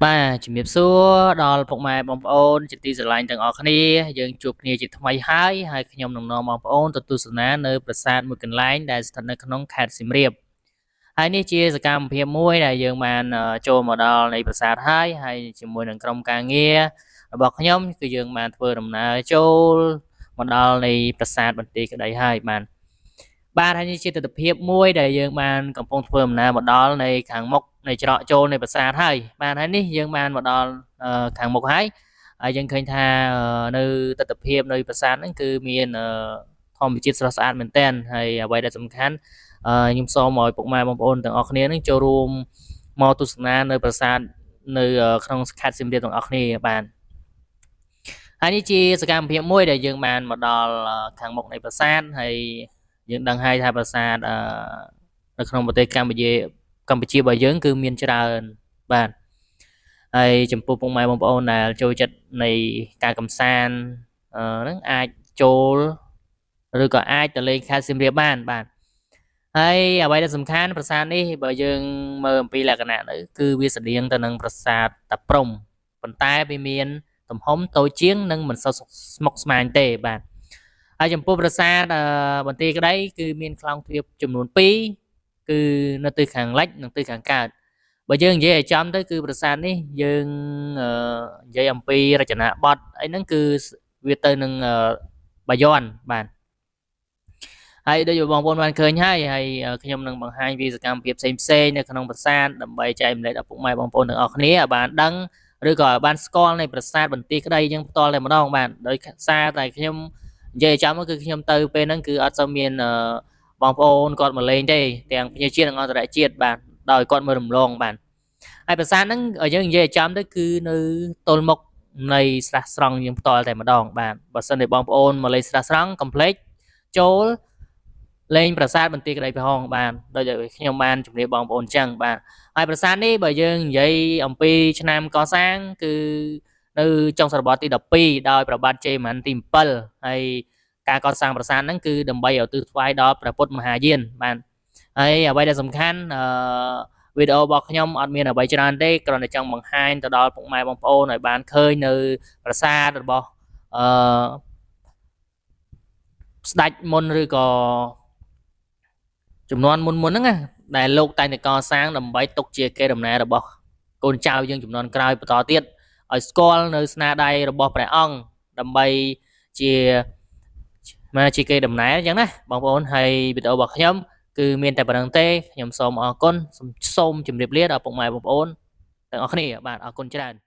បាទជំរាបសួរដល់ពុកម៉ែបងប្អូនជាទីស្រឡាញ់ទាំងអស់គ្នាយើងជួបគ្នាជាថ្មីហើយហើយខ្ញុំនឹងនាំបងប្អូនទៅទស្សនានៅប្រាសាទមួយកន្លែងដែលស្ថិតនៅក្នុងខេត្តសៀមរាបហើយនេះជាសកម្មភាពមួយដែលយើងបានចូលមកដល់នៃប្រាសាទហើយហើយជាមួយនឹងក្រុមការងាររបស់ខ្ញុំគឺយើងបានធ្វើដំណើរចូលមកដល់នៃប្រាសាទបន្ទាយក្តីហើយបាទបាទហើយនេះជាទិដ្ឋភាពមួយដែលយើងបានកំពុងធ្វើដំណើរមកដល់នៃខាងមុខនៃច្រកចូលនៃប្រាសាទហើយបាទហើយនេះយើងបានមកដល់ខាងមុខហើយហើយយើងឃើញថានៅទិដ្ឋភាពនៅប្រាសាទហ្នឹងគឺមានធម្មជាតិស្រស់ស្អាតមែនទែនហើយអ្វីដែលសំខាន់ខ្ញុំសូមឲ្យពុកម៉ែបងប្អូនទាំងអស់គ្នានឹងចូលរួមមកទស្សនានៅប្រាសាទនៅក្នុងខេត្តសៀមរាបទាំងអស់គ្នាបាទហើយនេះជាសកម្មភាពមួយដែលយើងបានមកដល់ខាងមុខនៃប្រាសាទហើយយើងដឹងហើយថាប្រាសាទនៅក្នុងប្រទេសកម្ពុជារបស់យើងគឺមានច្រើនបាទហើយចំពោះពុកម៉ែបងប្អូនដែលចូលចិត្តនៃការកម្សាន្តហ្នឹងអាចចូលឬក៏អាចទៅលេងខេត្តសៀមរាបបានបាទហើយអ្វីដែលសំខាន់ប្រាសាទនេះបើយើងមើលអំពីលក្ខណៈទៅគឺវាស្រដៀងទៅនឹងប្រាសាទតាព្រហ្មប៉ុន្តែវាមានទំហំតូចជាងនិងមិនសូវស្មុគស្មាញទេបាទហើយចំពោះប្រាសាទបន្ទាយក្តីគឺមានក្លោងទ្វារចំនួន2គឺនៅទិសខាងលិចនិងទិសខាងកើតបើយើងនិយាយឲ្យចំទៅគឺប្រាសាទនេះយើងនិយាយអំពីរចនាបថអីហ្នឹងគឺវាទៅនឹងបាយ័នបាទហើយដូចបងប្អូនបានឃើញហើយហើយខ្ញុំនឹងបង្ហាញពីសកម្មភាពផ្សេងផ្សេងនៅក្នុងប្រាសាទដើម្បីចែករំលែកដល់ពុកម៉ែបងប្អូនទាំងអស់គ្នាឲ្យបានដឹងឬក៏ឲ្យបានស្គាល់នៃប្រាសាទបន្ទាយក្តីយើងផ្ទាល់តែម្ដងបាទដោយសារតែខ្ញុំនិយាយចំគឺខ្ញុំទៅពេលហ្នឹងគឺអត់សូវមានបងប្អូនគាត់មកលេងទេទាំងភ្ញៀវជាតិនិងអន្តរជាតិបាទដោយគាត់មើលរំលងបាទហើយប្រាសាទហ្នឹងយើងនិយាយចំទៅគឺនៅទល់មុខនៃស្រះស្រង់យើងផ្ទាល់តែម្ដងបាទបើសិនជាបងប្អូនមកលេងស្រះស្រង់កុំភ្លេចចូលលេងប្រាសាទបន្ទាយក្តីផងបាទដូចខ្ញុំបានជម្រាបបងប្អូនអញ្ចឹងបាទហើយប្រាសាទនេះបើយើងនិយាយអំពីឆ្នាំកសាងគឺនៅចុងសតវត្សទី12ដោយព្រះបាទជ័យវរ្ម័នទី7ហើយការកសាងប្រាសាទហ្នឹងគឺដើម្បីឲ្យទិសថ្វាយដល់ព្រះពុទ្ធមហាយានបាទហើយអ្វីដែលសំខាន់អឺវីដេអូរបស់ខ្ញុំអត់មានអ្វីច្រើនទេគ្រាន់តែចង់បង្ហាញទៅដល់ពុកម៉ែបងប្អូនឲ្យបានឃើញនៅប្រាសាទរបស់អឺស្ដេចមុនឬក៏ចំនួនមុនមុនហ្នឹងណាដែលលោកតែងតែកសាងដើម្បីទុកជាកេរដំណែលរបស់កូនចៅយើងចំនួនក្រោយបន្តទៀតឲ្យស្គាល់នៅស្នាដៃរបស់ព្រះអង្គដើម្បីជាមកជាកេរដំណែលអញ្ចឹងណាបងប្អូនហើយវីដេអូរបស់ខ្ញុំគឺមានតែប៉ុណ្្នឹងទេខ្ញុំសូមអរគុណសូមជម្រាបលាដល់ពុកម៉ែបងប្អូនទាំងអស់គ្នាបាទអរគុណច្រើន។